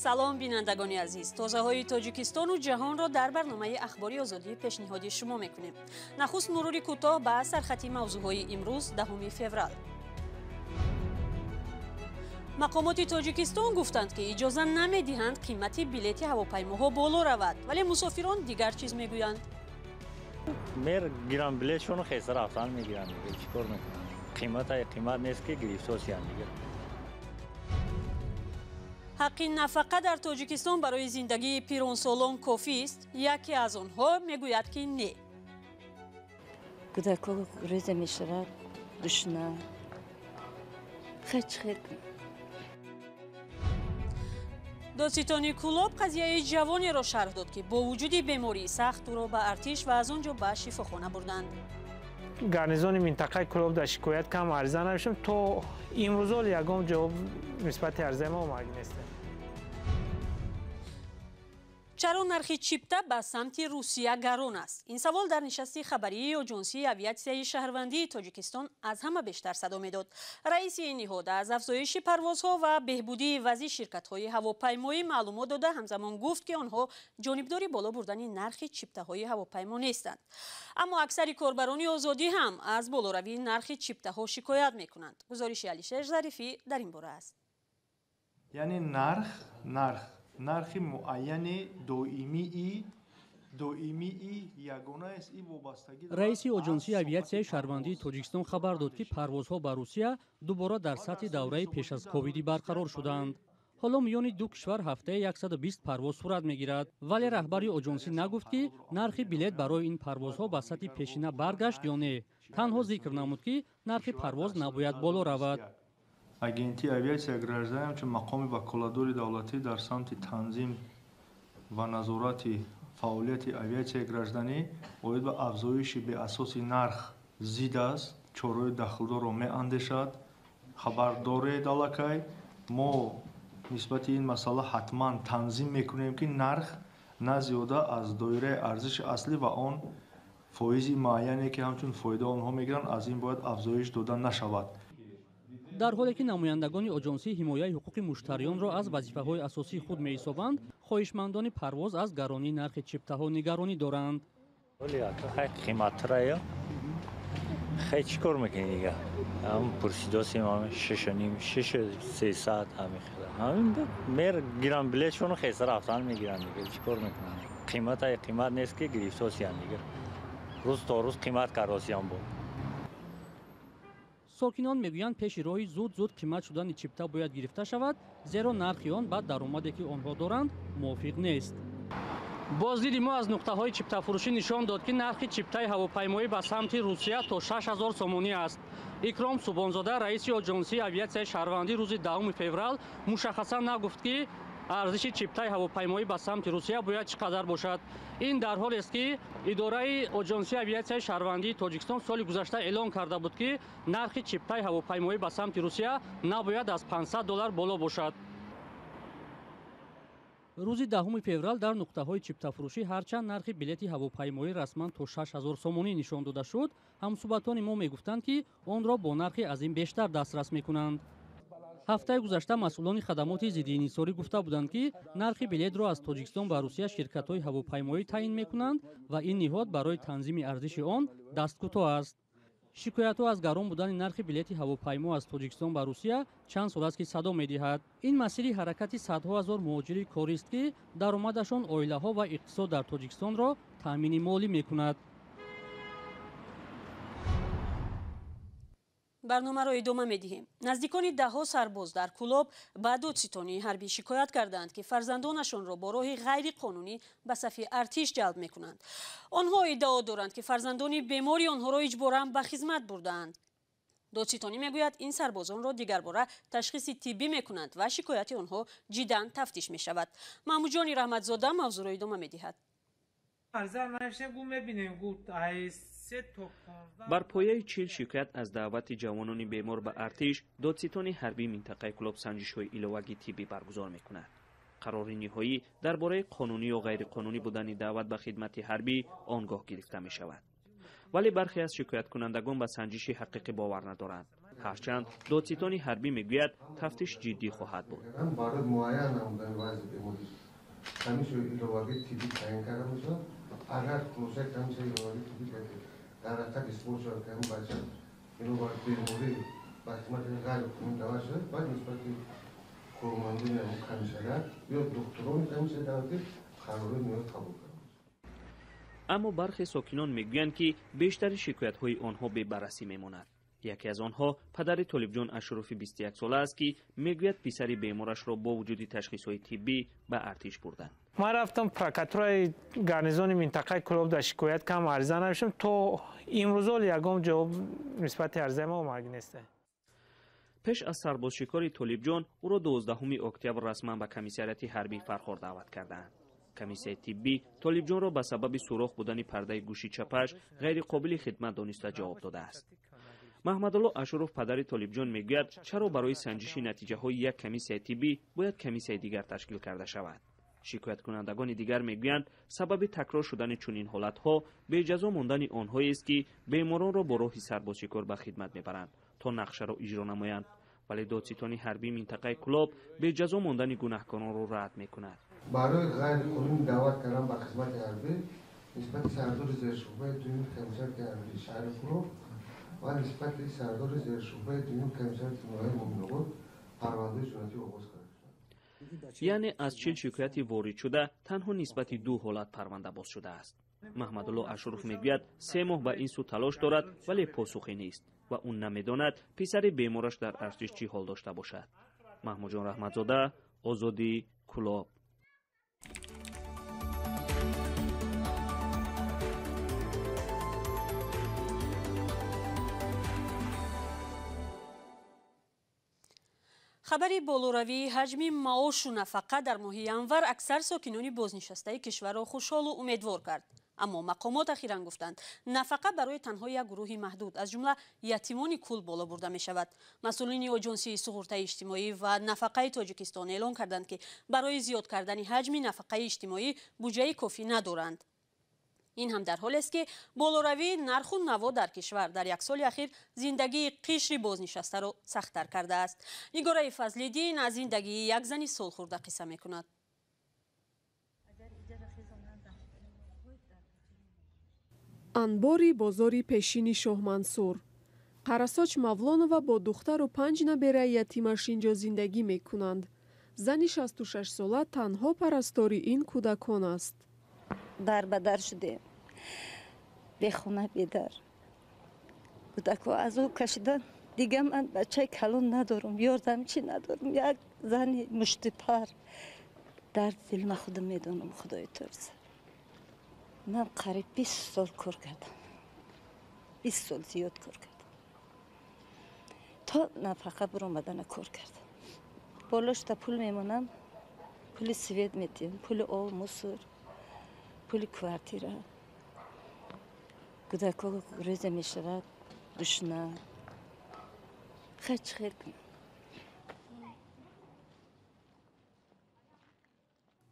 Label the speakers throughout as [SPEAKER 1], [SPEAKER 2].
[SPEAKER 1] Салом, бинандагони азиз. Тозаҳои Тоҷикистону ҷаҳонро дар барномаи Ахбори Озодӣ пешниҳоди шумо мекунем. Нахуст мурури кӯтоҳ ба сархати мавзӯъҳои имрӯз, 10 феврал. Мақомоти Тоҷикистон гуфтанд, ки иҷоза намедиҳанд қимати билети ҳавопаймоҳо боло равад, вале мусофирон дигар чиз мегӯянд.
[SPEAKER 2] Мер гирам билетшону хеса рафтан мегирам, чӣ кор мекунам? Қимата қимат нест, ки гирифтосиян дигар.
[SPEAKER 1] Ҳаққи нафақа дар Тоҷикистон барои зиндагии пиронсолон кофист? Яке аз онҳо мегӯяд, ки не.
[SPEAKER 3] Кӯдако рӯза мешавад, гушна. Хеч хел.
[SPEAKER 1] Додситони Кӯлоб қазияи ҷавонеро шарҳ дод, ки бо вуҷуди бемории сахт ӯро ба артиш ва аз он ҷо ба шифохона бурданд.
[SPEAKER 4] Гарнизони минтақаи Кӯлоб дар шикоят кам ариза навиштем, то имрӯзол ягон ҷавоб нисбати аризаи мо омадагӣ нест.
[SPEAKER 1] Чаро нархи чипта ба самти Русия гарон аст? Ин савол дар нишасти хабарии Оҷонсии авиатсияи шаҳрвандии Тоҷикистон аз ҳама бештар садо медод. Раиси ин ниҳод аз афзоиши парвозҳо ва беҳбудии вазъи ширкатҳои ҳавопаймоӣ маълумот дода, ҳамзамон гуфт, ки онҳо ҷонибдори боло бурдани нархи чиптаҳои ҳавопаймо нестанд. Аммо аксари корбарони Озодӣ ҳам аз болоравии нархи чиптаҳо шикоят мекунанд. Гузориши Алишер Зарифӣ дар ин бора аст.
[SPEAKER 5] Яъне нархи муайяни доимии ягона аст и вобастагӣ.
[SPEAKER 6] Раиси Оҷонсии авиатсияи шаҳрвандии Тоҷикистон хабар дод, ки парвозҳо ба Русия дубора дар сатҳи давраи пеш аз ковидӣ барқарор шуданд. Ҳоло миёни ду кишвар ҳафтаи 120 парвоз сурат мегирад, вале раҳбари оҷонсӣ нагуфт, ки нархи билет барои ин парвозҳо ба сатҳи пешина баргашт ё не. Танҳо зикр намуд, ки нархи парвоз набояд боло равад.
[SPEAKER 5] Агентии авиатсия гражданӣ ҳамчун мақоми ваколатдори давлатӣ дар самти танзим ва назорати фаъолияти авиатсияи гражданӣ оид ба афзоиши беасоси нарх зид аст, чораҳои дахлдорро меандешад. Хабар доред, аллакай мо нисбати ин масъала ҳатман танзим мекунем, ки нарх на зиёда аз доираи арзиши аслӣ ва он фоизи муайяне, ки ҳамчун фоида онҳо мегиранд, аз ин бояд афзоиш дода нашавад.
[SPEAKER 6] Дар ҳоле ки намояндагони оҷонсии ҳимояи ҳуқуқи муштариёнро аз вазифаҳои асосии худ меҳисобанд, хоҳишмандони парвоз аз гаронии нархи чиптаҳо нигаронӣ доранд.
[SPEAKER 2] Қиматтарая, хай чӣ кор мекунӣ дига? Ҳам пурсидосем, 6,5, 6,300 ҳамин хела. Ҳамин мер гирам билетшону хеса рафтан мегирам дига, чӣ кор мекунам? Қимата қимат нест, ки гирифтосиян дигар. Рӯз то рӯз қимат кардосиян буд.
[SPEAKER 6] Сокинон мегӯянд, пеши роҳи зуд-зуд қимат шудани чипта бояд гирифта шавад, зеро нархи он ба даромаде, ки онҳо доранд, мувофиқ нест. Боздиди мо аз нуқтаҳои чиптафурӯшӣ нишон дод, ки нархи чиптаи ҳавопаймоӣ ба самти Русия то 6000 сомонӣ аст. Икром Субонзода, раиси оҷонсии авиатсияи шаҳрвандӣ, рӯзи 10 феврал мушаххасан нагуфт, ки арзиши чиптаи ҳавопаймоӣ ба самти Русия бояд чӣ қадар бошад. Ин дар ҳолест, ки идораи оҷонсии авиатсияи шаҳрвандии Тоҷикистон соли гузашта эълон карда буд, ки нархи чиптаи ҳавопаймоӣ ба самти Русия набояд аз 500 доллар боло бошад. Рӯзи 10 феврал дар нуқтаҳои чиптафурӯшӣ ҳарчанд нархи билети ҳавопаймоӣ расман то 6000 сомонӣ нишон дода шуд, ҳамсӯҳбатони мо мегуфтанд, ки онро бо нархи аз ин бештар дастрас мекунанд. Ҳафтаи гузашта масъулони хадамоти зиддиинҳисорӣ гуфта буданд, ки нархи билетро аз Тоҷикистон ба Русия ширкатҳои ҳавопаймоӣ таъин мекунанд ва ин ниҳод барои танзими арзиши он дасткӯтоҳ аст. Шикоятҳо аз гарон будани нархи билети ҳавопаймо аз Тоҷикистон ба Русия чанд сол аст, ки садо медиҳад. Ин масири ҳаракати садҳо ҳазор муҳоҷири корист, ки даромадашон оилаҳо ва иқтисод дар Тоҷикистонро таъмини молӣ мекунад.
[SPEAKER 1] Барномаро идома медиҳем. Наздикони даҳҳо сарбоз дар Кӯлоб ба додситонии ҳарбӣ шикоят карданд, ки фарзандонашонро бо роҳи ғайриқонунӣ ба сафи артиш ҷалб мекунанд. Онҳо иддао доранд, ки фарзандони бемори онҳоро иҷборан ба хизмат бурдаанд. Додситонӣ мегӯяд, ин сарбозонро дигарбора ташхиси тиббӣ мекунанд ва шикояти онҳо ҷиддан тафтиш мешавад. Маҳмудҷони Раҳматзода мавзӯъро идома медиҳад.
[SPEAKER 7] Бар пояи 40 шикоят аз даъвати ҷавонони бемор ба артиш, додситони ҳарбии минтақаи Кӯлоб санҷишҳои иловагии тиббӣ баргузор мекунад. Қарори ниҳоӣ дар бораи қонунӣ ё ғайриқонунӣ будани даъват ба хидмати ҳарбӣ он гоҳ гирифта мешавад. Вале бархе аз шикояткунандагон ба санҷиши ҳақиқӣ бовар надоранд. Ҳарчанд додситони ҳарбӣ мегӯяд, тафтиш ҷиддӣ хоҳад буд.
[SPEAKER 8] Барои муайян намудани вазъи беморӣ комиссияи иловагии тиббӣ таъин карда мешавад. Агар хулосаи комиссияи иловагии тиббӣ дар ҳақиқат исбот шавад, ки ҳамин бача бинобар беморӣ ба хизмати ғайриқонунӣ даъват шудааст, баъд нисбати кормандони ҳамон комиссарият ё духтурони комиссияи давлатӣ қарорҳои ниҳоят қабул карда.
[SPEAKER 7] Аммо бархе сокинон мегӯянд, ки бештари шикоятҳои онҳо бебаррасӣ мемонад. Яке аз онҳо падари Толибҷон Ашурофи 21-сола аст, ки мегӯяд, писари беморашро бо вуҷуди ташхисҳои тиббӣ ба артиш бурданд.
[SPEAKER 4] Ман рафтам прокуратураи гарнизони минтақаи Кӯлоб дар шикоят кардам, ариза навиштам. То имрӯзол ягон ҷавоб нисбати аризаи ма омадагӣ нест.
[SPEAKER 7] Пеш аз сарбозшикори Толибҷон ӯро 12 октябр расман ба комиссариати ҳарбии Фархор даъват кардаанд. Комиссияи тиббӣ Толибҷонро ба сабаби сурох будани пардаи гӯши чапаш ғайриқобили хидмат дониста ҷавоб додааст. Маҳмадулло Ашуров, падари Толибҷон, мегӯяд, чаро барои санҷиши натиҷаҳои як комиссияи тиббӣ бояд комиссияи дигар ташкил карда шавад. Шикояткунандагони дигар мегӯянд, сабаби такрор шудани чунин ҳолатҳо беҷазо мондани онҳоест, ки беморонро бо роҳи сарбозшикор ба хидмат мебаранд, то нақшаро иҷро намоянд. Вале додситони ҳарбии минтақаи Кӯлоб беҷазо мондани гунаҳкоронро рад мекунад.
[SPEAKER 8] Барои ғайриқонунӣ даъват кардан ба хизмати ҳарбӣ нисбати сардори зершӯъбаи дуюми комиссариати ҳарбии шаҳри Кӯлоб ва нисбати сардори зершӯъбаи дуюми комиссариати ноҳияи Мӯминобод парвандаи ҷиноятӣ оғоз карда шуд.
[SPEAKER 7] Яъне аз 40 шикояти воридшуда танҳо нисбати 2 ҳолат парванда боз шудааст. Маҳмадулло Ашуров мегӯяд, 3 моҳ ба ин сӯ талош дорад, вале посухе нест ва ӯ намедонад, писари бемораш дар артиш чӣ ҳол дошта бошад. Маҳмудҷон Раҳматзода, Озодӣ, Кӯлоб.
[SPEAKER 1] Хабари болоравии ҳаҷми маошу нафақа дар моҳи январ аксар сокинони бознишастаи кишварро хушҳолу умедвор кард. Аммо мақомот ахиран гуфтанд, нафақа барои танҳо як гурӯҳи маҳдуд, аз ҷумла ятимони кул боло бурда мешавад. Масъулини Оҷонсии суғуртаи иҷтимоӣ ва нафақаи Тоҷикистон эълон карданд, ки барои зиёд кардани ҳаҷми нафақаи иҷтимоӣ буҷаи кофӣ надоранд. Ин ҳам дар ҳолест, ки болоравии нарху наво дар кишвар дар як соли ахир зиндагии қишри бознишастаро сахттар кардааст. Нигораи Фазлиддин аз зиндагии як зани солхӯрда қисса мекунад.
[SPEAKER 9] Анбори бозори пешини Шоҳмансур. Қарасоч Мавлонова бо духтару 5 набераи ятимаш инҷо зиндагӣ мекунанд. Зани 66-сола танҳо парастори ин кӯдакон аст.
[SPEAKER 3] Дарбадар шудем, бехона, бедар. Кӯдакҳо азоб кашидан. Дига ман бачаи калон надорам, ёрдамчӣ надорам. Як зани муштипар. Дарди дил ман худам медонам, худои торза. Ман қариб 20 сол кор кардам, 20 сол зиёд кор кардам. То нафақа биромадана кор кардам. Болошта пул мемонам, пули свет медиҳам, пули об, мусор, пули квартира. Кӯдакҳо рӯза мешавад, гушна. Хай чӣ хел кунам?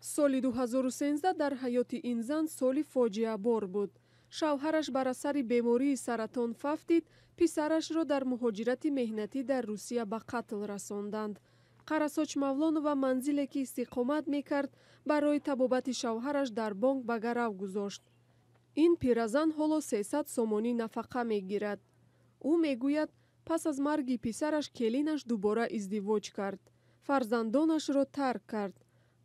[SPEAKER 9] Соли 2013 дар ҳаёти ин зан соли фоҷиабор буд. Шавҳараш бар асари бемории саратон фавтид, писарашро дар муҳоҷирати меҳнатӣ дар Русия ба қатл расонданд. Қарасоч Мавлонова манзиле ки истиқомат мекард, барои табобати шавҳараш дар бонк ба гарав гузошт. Ин пиразан ҳоло 300 сомонӣ нафақа мегирад. Ӯ мегӯяд, пас аз марги писараш келинаш дубора издивоҷ кард. Фарзандонашро тарк кард.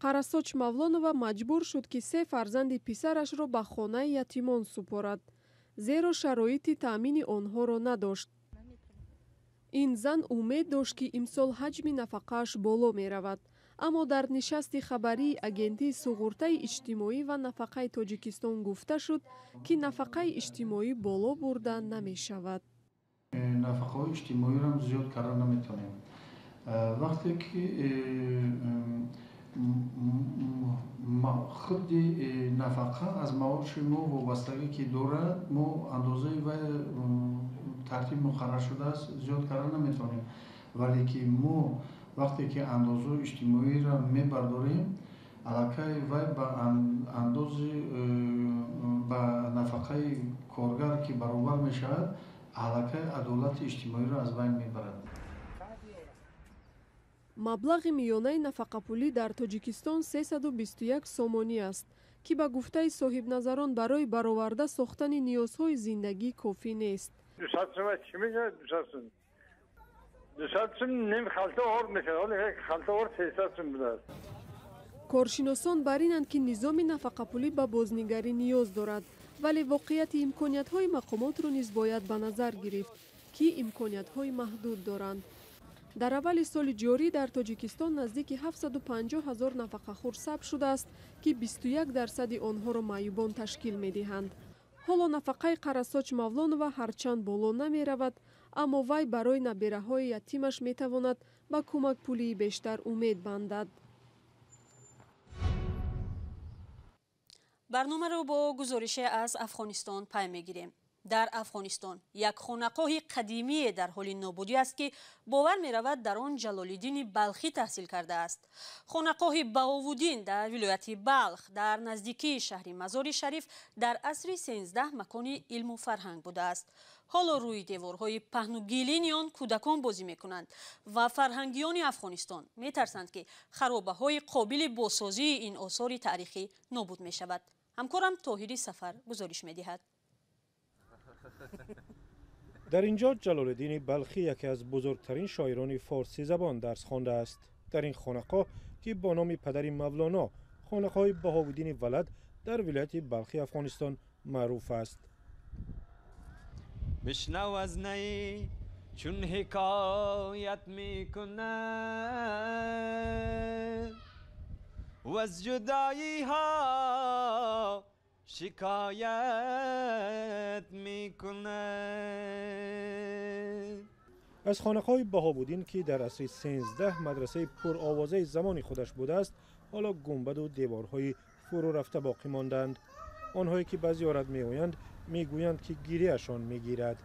[SPEAKER 9] Қарасоч Мавлонова маҷбур шуд, ки 3 фарзанди писарашро ба хонаи ятимон супорад, зеро шароити таъмини онҳоро надошт. Ин зан умед дошт, ки имсол ҳаҷми нафақааш боло меравад. Аммо дар нишасти хабарии Агентии суғуртаи иҷтимоӣ ва нафақаи Тоҷикистон гуфта шуд, ки нафақаи иҷтимоӣ боло бурда намешавад.
[SPEAKER 10] Нафақаҳои иҷтимоиро ҳам зиёд карда наметавонем. Вақте ки худи нафақа аз маоши мо вобастагӣ ки дорад, мо андозаи вай тартиб муқаррар шудааст, зиёд карда наметавонем. Вале ки мо вақте ки андозаи иҷтимоиро мебардорем, аллакай вай ба андози ба нафақаи коргар ки баробар мешавад, Аллакай адолати иҷтимоиро аз байн мебарад.
[SPEAKER 9] Маблағи миёнаи нафақапулӣ дар Тоҷикистон 321 сомонӣ аст, ки ба гуфтаи соҳибназарон барои бароварда сохтани ниёзҳои зиндагӣ кофӣ нест.
[SPEAKER 11] 200 сум чӣ мешавад? 200 сум, 200 сум ним халта орд мешавад. Ҳоло як халта орд 300 сум будааст.
[SPEAKER 9] Коршиносон бар инанд, ки низоми нафақапулӣ ба бознигарӣ ниёз дорад, вале воқеияти имкониятҳои мақомотро низ бояд ба назар гирифт, ки имкониятҳои маҳдуд доранд. Дар аввали соли ҷорӣ дар Тоҷикистон наздики 750 ҳазор нафақахӯр сабт шудааст, ки 21% онҳоро маъюбон ташкил медиҳанд. Ҳоло нафақаи Қарасоч Мавлонова ҳарчанд боло намеравад, аммо вай барои набераҳои ятимаш метавонад ба кӯмакпулии бештар умед бандад.
[SPEAKER 1] Барномаро бо гузорише аз Афғонистон пай мегирем. Дар Афғонистон як хонақоҳи қадимие дар ҳоли нобудӣ аст, ки бовар меравад дар он Ҷалолиддини Балхӣ таҳсил кардааст. Хонақоҳи Баҳовуддин дар вилояти Балх дар наздикии шаҳри Мазори Шариф дар асри 13 макони илму фарҳанг будааст. Ҳоло рӯи деворҳои паҳну гилини он кӯдакон бозӣ мекунанд ва фарҳангиёни Афғонистон метарсанд, ки харобаҳои қобили бозсозии ин осори таърихӣ нобуд мешавад. Ҳамкорам Тоҳири Сафар гузориш медиҳад.
[SPEAKER 12] Дар инҷо Ҷалолиддини Балхӣ, яке аз бузургтарин шоирони форсизабон, дарс хондааст. Дар ин хонақоҳ, ки бо номи падари Мавлоно, хонақоҳи Баҳовуддини Валад, дар вилояти Балхи Афғонистон маъруф аст.
[SPEAKER 13] Бишнав аз ней чун ҳикоят мекунад ваз ҷудоиҳо шикоят мекунад.
[SPEAKER 12] Аз хонақоҳи Баҳовуддин, ки дар асри 13 мадрасаи пуровозаи замони худаш будааст, ҳоло гунбаду деворҳои фурӯ рафта боқӣ мондаанд. Онҳое ки ба зиёрат меоянд, мегӯянд, ки гирияшон мегирад.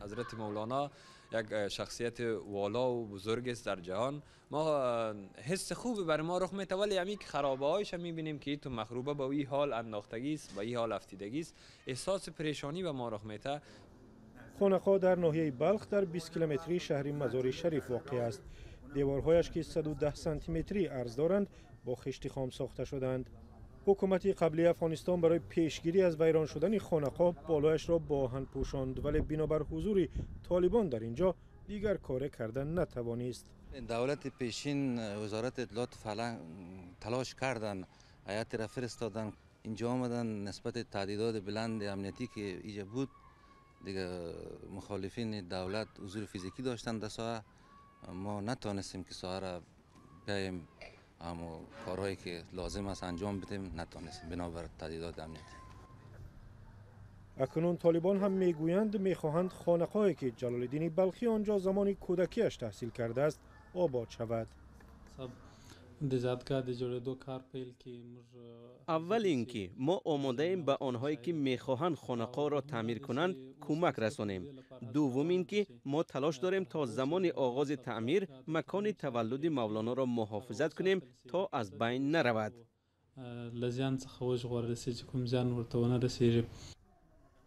[SPEAKER 14] Ҳазрати Мавлоно як шахсияти والا و бузург аст дар ҷаҳон. Мо ҳисси хубе бар мо рух мета, вале ҳамин ки харобаҳояш мебинем, ки ту махруба ба ин ҳол андохтагӣ аст, ба ин ҳол афтидагӣ аст, эҳсоси парешонӣ ба мо рух мета.
[SPEAKER 12] Хонақоҳ дар ноҳияи Балх дар 20 километрии шаҳри Мазори Шариф воқеъ аст. Деворҳояш, ки 110 сантиметрӣ арз доранд, бо хишти хом сохта шуданд. Ҳукумати қаблии Афғонистон барои пешгирӣ аз вайрон шудани хонақоҳ болояшро бо оҳан пӯшонд, вале бинобар ҳузури толибон дар инҷо дигар коре карда натавонист.
[SPEAKER 15] Давлати пешин, вазорати иттилоот талош карданд, ҳайатро фиристоданд, инҷо омаданд, нисбати таҳдидоти баланди амниятӣ ки инҷа буд, дига мухолифини давлат ҳузури физикӣ доштанд дар соҳа, мо натонистем ки соҳаро биёем, аммо корҳое ки лозим аст анҷом бидем натонистем бинобар таҳдидоти амниятӣ.
[SPEAKER 12] Акнун толибон ҳам мегӯянд, мехоҳанд хонақоҳе ки Ҷалолиддини Балхӣ он ҷо замони кӯдакиаш таҳсил кардааст, обод шавад.
[SPEAKER 16] Аввал ин ки мо омодаем ба онҳое ки мехоҳанд хонақоҳро таъмир кунанд, кӯмак расонем. Дуввум ин ки мо талош дорем то замони оғози таъмир макони таваллуди Мавлоноро муҳофизат кунем, то аз байн наравад.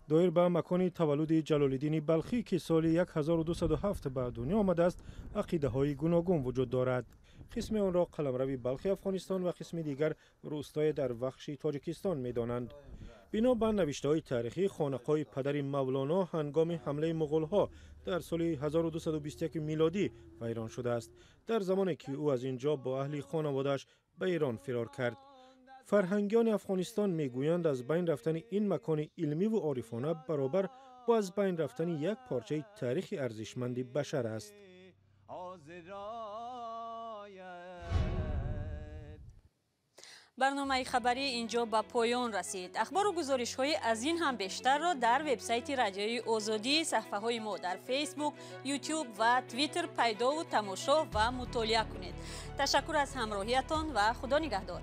[SPEAKER 12] Доир ба макони таваллуди Ҷалолиддини Балхӣ, ки соли 1207 ба дунё омадааст, ақидаҳои гуногун вуҷуд дорад. Қисме онро қаламрави Балхи Афғонистон ва қисми дигар рӯстое дар Вахши Тоҷикистон медонанд. Бино ба навиштаҳои таърихӣ, хонақоҳи падари Мавлоно ҳангоми ҳамлаи муғулҳо дар соли 1221 милодӣ вайрон шудааст, дар замоне ки ӯ аз ин ҷо бо аҳли хонаводааш ба Эрон фирор кард. Фарҳангиёни Афғонистон мегӯянд, аз байн рафтани ин макони илмиву орифона баробар бо аз байн рафтани як порчаи таърихи арзишманди башар аст.
[SPEAKER 1] Барномаи хабарӣ инҷо ба поён расид. Ахбору гузоришҳои аз ин ҳам бештарро дар вебсайти Радиои Озодӣ, саҳифаҳои мо дар Фейсбук, Ютуб ва Твиттер пайдову тамошо ва мутолиа кунед. Ташаккур аз ҳамроҳиятон ва Худо нигаҳдор.